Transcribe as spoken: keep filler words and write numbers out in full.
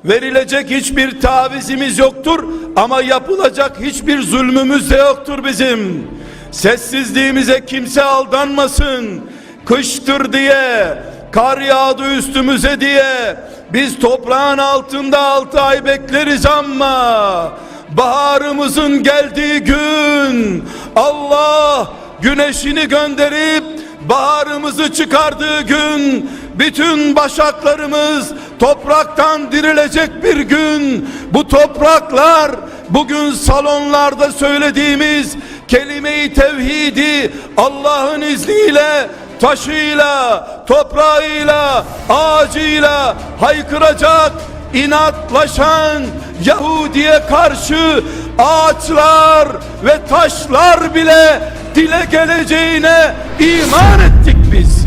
Verilecek hiçbir tavizimiz yoktur ama yapılacak hiçbir zulmümüz de yoktur bizim. Sessizliğimize kimse aldanmasın. Kıştır diye, kar yağdı üstümüze diye biz toprağın altında altı ay bekleriz ama baharımızın geldiği gün Allah güneşini gönderip baharımızı çıkardığı gün bütün başaklarımız topraktan dirilecek bir gün. Bu topraklar bugün salonlarda söylediğimiz kelime-i tevhidi Allah'ın izniyle taşıyla, toprağıyla, ağacıyla haykıracak, inatlaşan Yahudi'ye karşı ağaçlar ve taşlar bile dile geleceğine iman ettik biz.